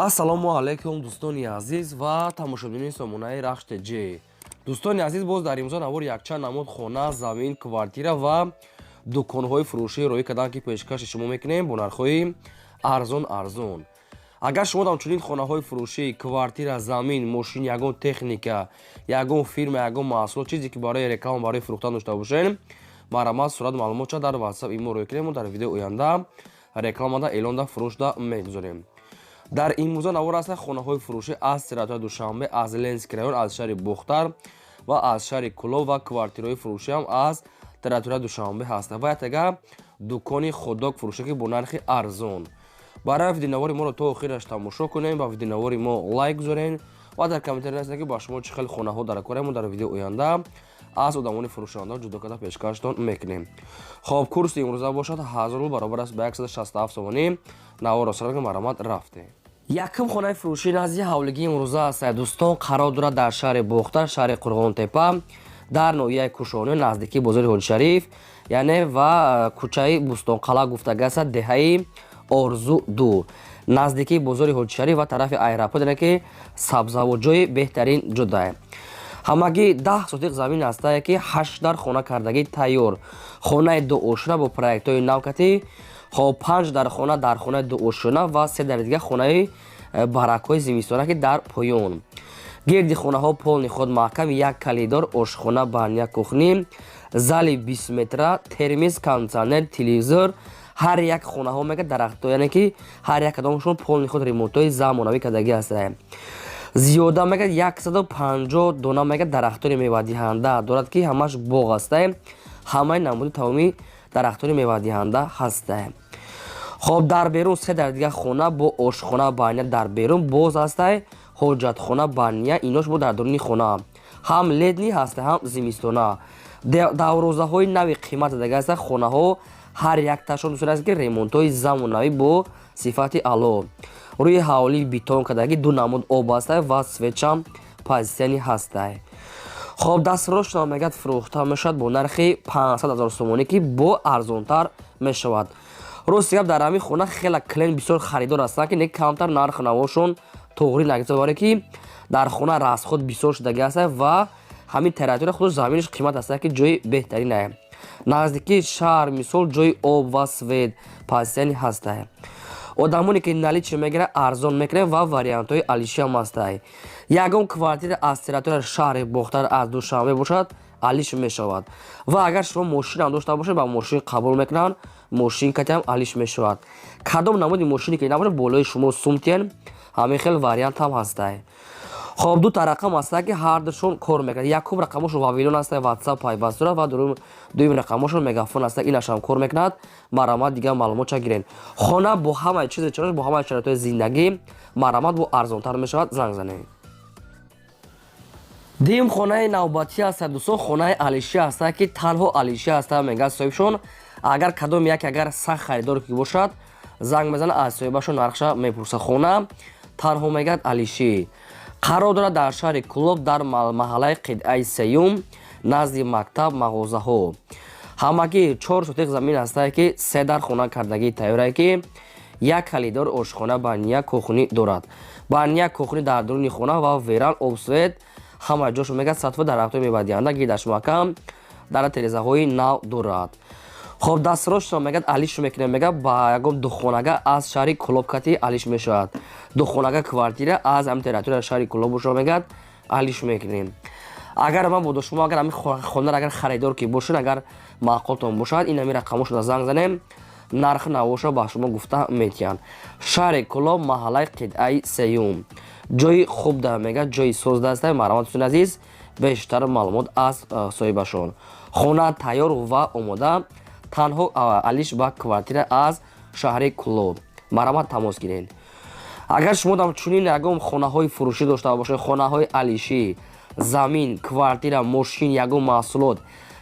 Ассалому алайкум, дӯстони азиз ва тамошобинони сомонаи Рахш ТЖ. Дӯстони азиз, боз дар имзо навор якчанд намуд хона, замин, квартира ва дуконҳои фурӯшӣ роҳӣ карданд, ки пешкаши шумо мекунем бо нархҳои арзон арзон. Агар шумо ҳамчунин хонаҳои фурӯшӣ, квартира, замин, мошин, ягон техника, ягон фирма, ягон маҳсулот, чизе ки барои реклама, барои фурӯхтан дошта бошед, марҳамат, сурат, маълумотша дар WhatsApp, имо роҳӣ кунем. Мо дар видеои оянда рекламада, эълонда, фурӯшда мегузорем. Дар имрӯза навор ҳастанд хонаҳои фурӯшӣ аз территорияи Душанбе, аз Ленинский район, аз шаҳри Бохтар ва аз шаҳри Кӯлоб ва квартираҳои фурӯшиам аз территорияи Душанбе ҳастанд ва яктага дукони хот-дог фурӯшӣ, ки бо нархи арзон. Барои видеонавори моро то охираш тамошо кунем, ба видеонавори мо лайк гузорем ва дар комментария нависед, ки ба шумо чӣ хел хонаҳо дар кора. Мо дар видеои оянда аз одамони фурӯшанда ҷудо карда пешкаштон мекунем. Хоб, курси имрӯза бошад 1000 рубл, баробар аст ба 167 сомонӣ. Наворро сар, марҳамат, рафтем. Якум хонаи фурӯшӣ назди ҳавлигии имрӯза аст, дӯстон, қарор дорад дар шаҳри Бохтар, шаҳри Қурғонтепа, дар ноҳияи Кушониё, наздикии бозори Ҳоҷишариф, яъне ва кӯчаи Бӯстонқалъа гуфтага аст, деҳаи Орзу ду, наздикии бозори Ҳоҷишариф ва тарафи аэропорт, яъне ки сабзавотҷои беҳтарин ҷудае. Ҳамагӣ 10 сотиқ замин ҳастае, ки ҳашт дар хона кардагӣ тайёр, хонаи дуошёна бо проектҳои навкатӣ. Хоб, панҷ дар хона дар хонаи дуошёна ва се дари дига хонаи баракҳои зимистона, ки дар поён гирди хонаҳо полный худ маҳкам, як коридор, ошхона, баня, кухня, зали 20 метра, термис, кондитсионер, телевизор. Ҳар як хонаҳо мега дарахтҳо, яъне ки ҳар як кадомашон полный худ ремонтҳои замонавӣ кардагӣ ҳастанд. Зиёда мега 150 дона мега дарахтони мевадиҳанда дорад, ки ҳамаш боғ ҳастае, ҳамаи намуди тамоми дарахтони мевадиҳанда ҳастае. Хоб, дар берун се дар дига хона бо ошхона, баня дар берун боз ҳастай, ҳоҷатхона, баня, инош бо дар дуруни хона, ҳам летний ҳаста, ҳам зимистона. Даврозаҳои нави қимат дага ҳаста. Хонаҳо ҳар якташон, дӯстон, аст, ки ремонтҳои замонавӣ бо сифати аъло, рӯи ҳавлии бетон кардагӣ, ду намуд об ҳастай ва свечам постоянный ҳастай. Хоб, дастрошна мегӯяд, фурӯхта мешавад бо нархи 500 ҳазор сомонӣ, ки бо арзонтар мешавад. Рости гап, дар ҳамин хона хела клиент бисёр харидор ҳастанд, ки не камтар нарх навошон туғрӣ нагирифта, барое ки дар хона расход бисёр шудагӣ ҳаста ва ҳамин территория худаш заминаш қимат ҳаста, ки ҷои беҳтаринае, наздикии шаҳр, мисол, ҷои об ва свет постоянный ҳастай. Одамоне ки наличный мегирад, арзон мекунад ва вариантҳои алишиам ҳастай. Ягон квартира аз территорияи шаҳри Бохтар, аз Душанбе бошад, алиш мешавад. Ва агар шумо мошинам дошта бошед, ба мошин қабул мекунанд, мошин катиам алиш мешавад. Кадом намуди мошине ки набошад, болои шумо сумтиен, ҳамин хел вариант ҳам ҳастай. Хоб, дута рақам ҳаста, ки ҳардушон кор мекунад. Якум рақамошон Вавилон ҳаста, WhatsApp пайваст дорад, ва дуюм рақамошон Мегафон ҳаста, инашам кор мекунад. Марҳамат, дигар маълумотча гирен. Хона бо ҳамаи чизе чарош, бо ҳамаи шароитҳои зиндагӣ, марҳамат, бо арзонтар мешавад, занг занед. Дуюм хонаи навбатӣ ҳаста, дӯстон, хонаи алишӣ ҳаста, ки танҳо алишӣ ҳаста, мегӯяд соҳибшон. Агар кадом як агар сахт харидор ки бошад, занг мезанад, аз соҳибашон нархша мепурсад. Хона танҳо мегӯяд алишӣ, қарор дорад дар шаҳри Кӯлоб, дар маҳаллаи Қитъаи сеюм, назди мактаб, мағозаҳо. Ҳамагӣ 4 сотиқ замин ҳастае, ки се дар хона кардагии тайёрае, ки як коридор, ошхона, баня, кухня дорад, баня, кухня дар дуруни хона ва веранда, об, свет ҳама ҷошо мегӯяд сатфа, дарахтҳои мевадиҳанда гирдаш маҳкам, дар терезаҳои нав дорад. Хоб, дастрошро мегӯяд алиш мекунем, мегӯяд ба ягон духонага аз шаҳри Кӯлоб кати алиш мешавад. Духонага, квартира аз ҳамин территорияи шаҳри Кӯлоб бошад, мегӯяд, алиш мекунем. Агар ман бодо шумо агар ҳамин хонаро агар харидор ки бошед, агар маъқултон бошад, ин ҳамин рақамошро занг занем, нарх навоша ба шумо гуфта метиҳанд. Шаҳри Кӯлоб, маҳаллаи Қитъаи сеюм, ҷои хуб да, мегӯяд, ҷои соз дастае. Марҳамат, дӯстони азиз, бештар маълумот аз соҳибашон. Хона тайёр ва омода, танҳо алиш ба квартира аз шаҳри Кӯлоб. Марҳамат, тамос гиред. Агар шумо чунин ягон хонаҳои фурӯшӣ дошта бошед, хонаҳои алишӣ, замин, квартира, мошин, ягон маҳсулот,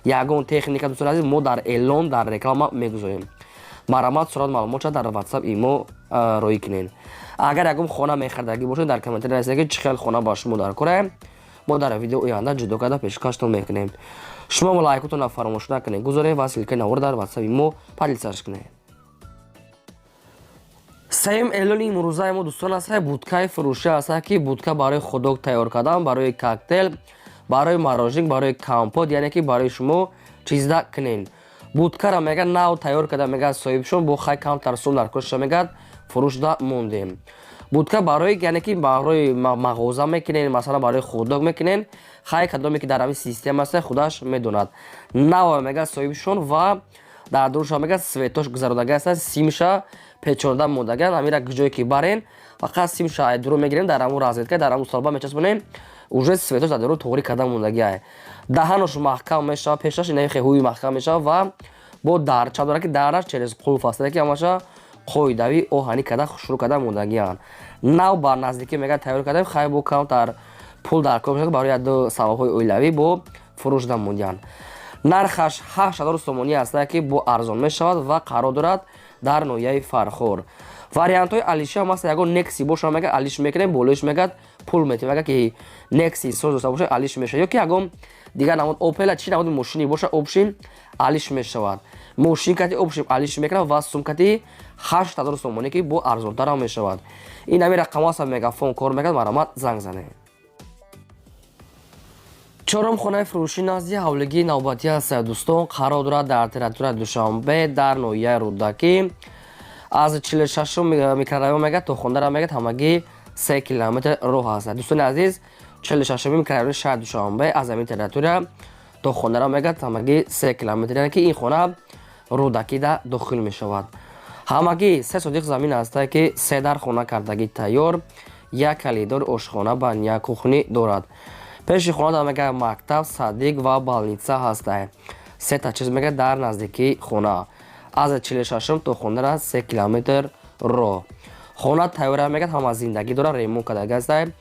ягон техника, дӯстони азиз, мо дар эълон, дар реклама мегузорем. Марҳамат, сурат, маълумотша дар WhatsApp, имо роҳӣ кунед. Агар ягон хона мехардагӣ бошед, дар комментария нависед, ки чӣ хел хона ба шумо дар кора. Мо дар видео оянда ҷудо карда пешкаштон мекунем. Шумо лайкотонро фаромӯш накунед, гузоред ва ссылкаи навор дар WhatsApp мо поделиться кунед. Сеюм Сеюм эълони имрӯзаи мо, дӯстон, аст, будкаи фурӯшӣ аст, ки будка барои хот-дог тайёр кардан, барои коктейл, барои мороженое, барои компот, яъне ки барои шумо чизда кунен. Будкара мега нав тайёр карда, мега соҳибшон бо хай камтар сум дар коша, мегад фурӯшда мондем. Будка барои, яъне ки барои мағоза мекунен, масалан, барои хот-дог мекунен. Хай, кадоме ки дар ҳамин система аст, худаш медонад. Нав мега соҳибшон ва дар дуруша мега светош гузарондаги аст, симша печонда мондагиан. Ҳамира ҷое ки барен, фақат симша дуру мегирем, дар ҳамун розетка, дар ҳамун столба мечаспонем, уже светош дар дуру тоғрӣ карда мондагиай. Даҳанош маҳкам мешавад, пешаш инахе ҳуи маҳкам мешавад ва бо дарча дорад, ки дараш через қулф аст, ки ҳамаша қоидавӣ оҳанӣ карда, шурӯъ карда мондагианд. Нав ба наздикӣ мега тайёр кардем, хай бо камтар пул дар кор мешавад, барои яду сабабҳои оилавӣ бо фурӯшда мондианд. Нархаш 8000 сомонӣ аст, ки бо арзон мешавад ва қарор дорад дар ноҳияи Фархор. Вариантҳои алиши ҳам аст. Ягон Некси боша, мега алиш мекунем, болоиш мегад пул метем. Агар ки Некси соз дошта боша, алиш мешавад, ё ки ягон дигар намуд Опела, чи намуди мошини боша, общим алиш мешавад. Мошин кати общим алиш мекунад ва сумкати 8000 сомонӣ, ки бо арзонтарам мешавад. Ин ҳамин рақамҳо аст, мегафон кор мекунад, марҳамат, занг занед. Чорум хонаи фурӯшӣ назди ҳавлигии навбатӣ аст, дӯстон, қарор дорад дар территорияи Душанбе, дар ноҳияи Рӯдакӣ. Аз 46-ум микрорайон мегад то хонара мегад ҳамагӣ 3 километр роҳ аст. Дӯстони азиз, 46-уми микрорайони шаҳри Душанбе, аз ҳамин территория то хонара мегад ҳамагӣ 3 километр, яъне ки ин хона Рӯдакида дохил мешавад. Ҳамагӣ 3 сотих замин аст, ки се дар хона кардагӣ тайёр, як калидор, ошхона, баня, кухня дорад. Пеши хона мега мактаб, садик ва больница ҳаста. Сета чиз мега дар наздикии хона. Аз 46-ум то хонара 3 километр роҳ. Хона тайёра мегад, ҳама зиндагӣ дорад, ремонт кардаги аста,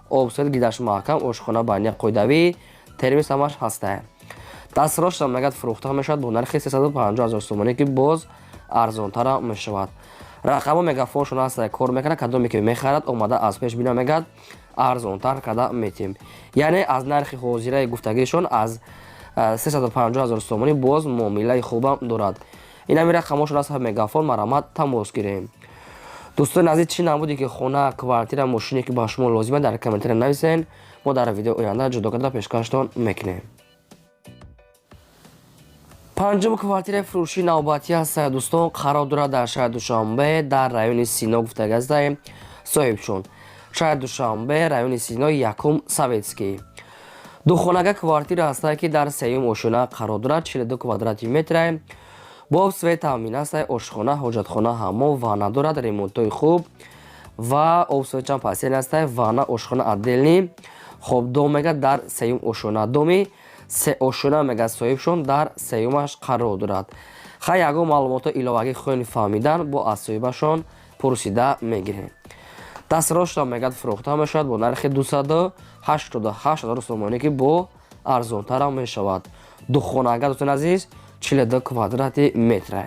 об, свет, гидаш маҳкам, ошхона, баня қоидавӣ, термис ҳамаш ҳаста. Дастрошам мегад фурӯхта мешавад бо нархи 350 000 сомонӣ, ки боз арзонтара мешавад. Рақаму мегафоншон ҳаста, кор мекунад. Кадоме ки мехарад, омада аз пеш бина, мегад арзонтар карда метем, яъне аз нархи ҳозираи гуфтагишон аз 350 000 сомонӣ боз муомилаи хубам дорад. Ин ҳамин рақамҳошон аст, мегафон, марҳамат, тамос гирем. Дӯстони азиз, чӣ намуде ки хона, квартира, мошине ки ба шумо лозима, дар комментария нависен, мо дар видео оянда ҷудо карда пешкаштон мекунем. Панҷум квартираи фурӯшии навбатӣ аст, дӯстон, қарор дорад дар шаҳри Душанбе, дар райони Сино гуфтагаздаем соҳибшон. Шаҳри Душанбе, райони Сино, якум Советский. Духонага квартира ҳастае, ки дар сеюм ошёна қарор дорад, 42 квадрати метра, бо свет таъмин аст, ошхона, ҳоҷатхона, ҳаммом, ванна дорад, ремонтҳои хуб ва об, свет чанд пасел ҳастае, ванна, ошхона отдельный. Хоб, дом мега дар сеюм ошёна, доми се ошёна мега соҳибшон дар сеюмаш қарор дорад. Хай, ягон маълумотҳо иловагӣ хоҳем фаҳмидан, бо аз соҳибашон пурсида мегирем. Дастрошро мегӯяд фурӯхта мешавад бо нархи 288 000 сомонӣ, ки бо арзонтарам мешавад. Духонага, дӯстони азиз, 42 квадрати метра.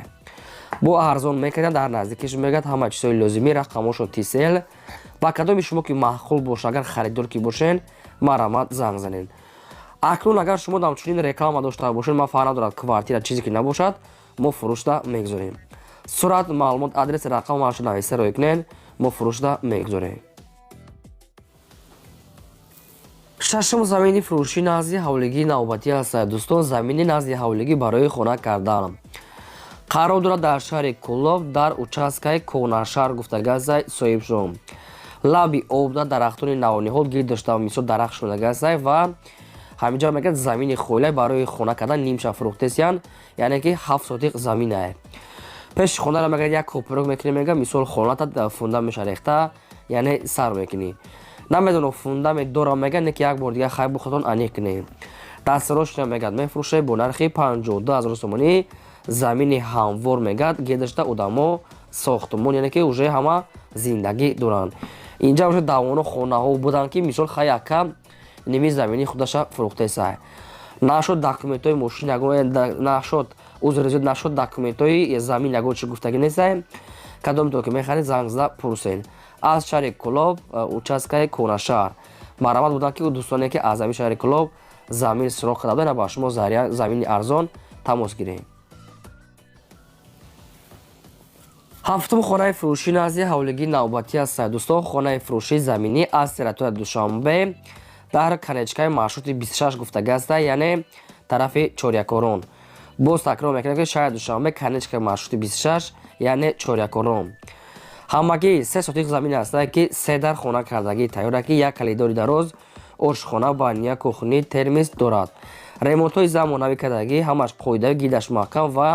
Бо арзон мекардам, дар наздикиш мегӯяд ҳама чизҳои лозимӣ, рақамошо Тисел. Ба кадоми шумо ки маъқул боша, агар харидор ки бошен, марҳамат, занг занед. Акнун агар шумо ҳамчунин реклама дошта бошед, ман фарқ надорад, квартира, чизе ки набошад, мо фурӯшда мегузорем. Сурат, маълумот, адрес, рақам маша нависта рӯй кунед, мо фурӯшда мегузорем. Шашум замини фурӯшӣ назди ҳавлигии навбатӣ аст, дӯстон, замини назди ҳавлигӣ барои хона кардан. Қарор дорад дар шаҳри Кӯлоб, дар участкаи Кӯҳнашаҳр гуфтагазай соҳибшон. Лаби обда дарахтони навниҳол гирд дошта, мисол дарахт шудагазай ва ҳаминҷо мегӯяд замини хойлай барои хона кардан нимша фурӯхтесиян, яъне ки 7 сотиқ заминае. Пеши хонаро мегӯяд як копурок мекунӣ, мега мисол хоната фундамеша рехта, яъне сар мекунӣ. Намедонам, фундамент дорам, мега не ки як бор дигар хай бухатон аниқ кунем. Дастрошна мегӯяд мефурӯше бо нархи 52 000 сомонӣ. Замини ҳамвор мегӯяд, гирдашта одамо, сохтумон, яъне ки уже ҳама зиндагӣ доранд. Инҷа уже давоно хонаҳо буданд, ки мисол хай яка ними замини худаша фурӯхтеса. Нашуд документҳои мошин ягон, нашуд, узр зиёд, нашуд документҳои замин ягон чи гуфтагӣ нестаем. Кадомто ки мехаред, занг зада пурсен. Аз шаҳри Кӯлоб, участкаи Кӯҳнашаҳр. Марҳамат буданд, ки дӯстоне ки аз ҳамин шаҳри Кӯлоб замин суроғ карда буданд, ба шумо замини арзон тамос гирем. Ҳафтум хонаи фурӯшӣ назди ҳавлигии навбатӣ аст, дӯстон. Хонаи фурӯшии заминӣ аз территорияи Душанбе, дар конечкаи маршрути 26 гуфтага аста, яъне тарафи Чорякорон. Боз такрор мекунем, ки шаҳри Душанбе, конечкаи маршрути 26, яъне Чорякорон. Ҳамагӣ 3 сотих замин аста, ки се дар хона кардагӣ тайёра, ки як калидори дароз, ошхона, баня, кухни, термис дорад. Ремонтҳои замонавӣ кардагӣ, ҳамаш қоидаи гидаш маҳкам ва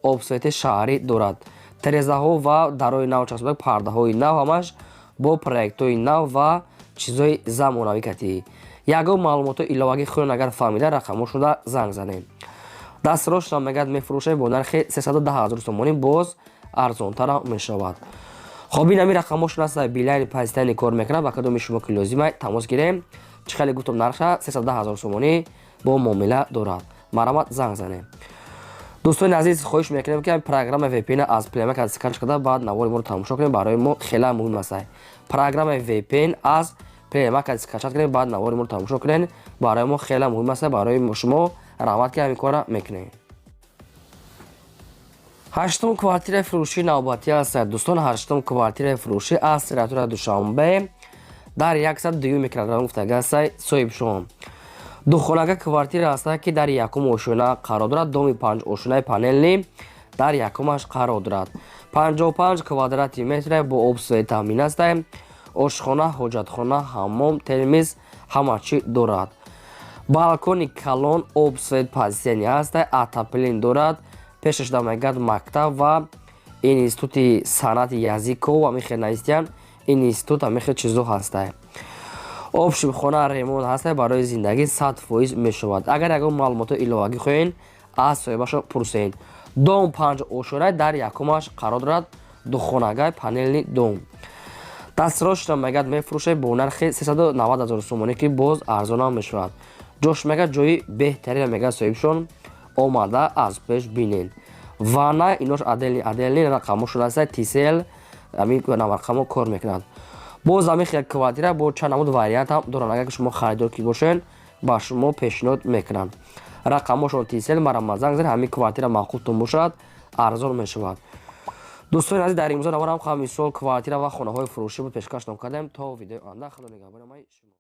обсвети шаҳрӣ дорад. Терезаҳо ва дарои нав часпода, пардаҳои нав, ҳамаш бо проектҳои нав ва чизҳои замонавӣ катӣ. Ягон маълумотҳои иловагӣ хоҳем, агар фаҳмида, рақамҳошонда занг занем. Дастрошона мегӯяд, мефурӯшем бо нархи 310 ҳазор сомонӣ, боз арзонтарам мешавад. Хоб, ин ҳамин рақамҳошон аст. Билайни постоянно кор мекунад. Ба кадоми шумо ки лозима, тамос гирем. Чӣ хеле гуфтам, нарха 310 ҳазор сомонӣ, бо муомила дорад. Марҳамат, занг занем. Дӯстони азиз, хоҳиш мекунем, ки программаи VPN аз Play Market скачать карда, баъд навори моро тамошо кунем. Барои мо хеле муҳим аст. Программаи VPN аз Play Market скачать кунем, баъд навори моро тамошо кунем. Барои мо хеле муҳим аст. Барои шумо раҳмат, ки ҳамин корра мекунем. Ҳаштум квартираи фурӯшии навбатӣ аст, дӯстон. Ҳаштум квартираи фурӯшӣ аз территорияи Душанбе, дар 102 микрорайон гуфтага аст соҳибшон. Духонага квартира аст, ки дар якум ошёна қарор дорад. Доми панҷ ошёнаи панельный, дар якумаш қарор дорад. 55 квадрати метре, бо об, свет таъмин аст. Ошхона, ҳоҷатхона, ҳаммом, термис, ҳама чӣ дорад. Балкони калон, об, свет постоянный аст, отопление дорад. Пешаш мегӯяд, мактаб ва институти санъати языков, ҳамин хел навистиян, институт, ҳамин хел чизо ҳаста. Общем, хона ремонт ҳаста, барои зиндагӣ 100% мешавад. Агар ягон маълумотҳои иловагӣ хоҳед, аз соҳибашо пурсед. Дом панҷ ошёна, дар якумаш қарор дорад. Духонагай панельный дом. Дастрошро мегӯяд, мефурӯшед бо нархи 390 ҳазор сомонӣ, ки боз арзонам мешавад. Ҷош мегӯяд, ҷои беҳтарина мегӯяд соҳибшон, омада аз пеш бинед. Ванна инош отдельный, отдельный. Рақамҳо шудааст, Тисел ҳамин рақамҳо кор мекунад. Боз ҳамин хел квартира бо чанд намуд вариант ҳам доранд. Агар шумо харидор ки бошед, ба шумо пешниҳод мекунанд. Рақамҳошон Тисел, марҳамат, занг занед. Ҳамин квартира маъқултон бошад, арзон мешавад. Дӯстони азиз, дар имрӯза навор ҳам мисол квартира ва хонаҳои фурӯшӣ буд, пешкаштон кардем. То видеои оянда, худо нигаҳбони шумо.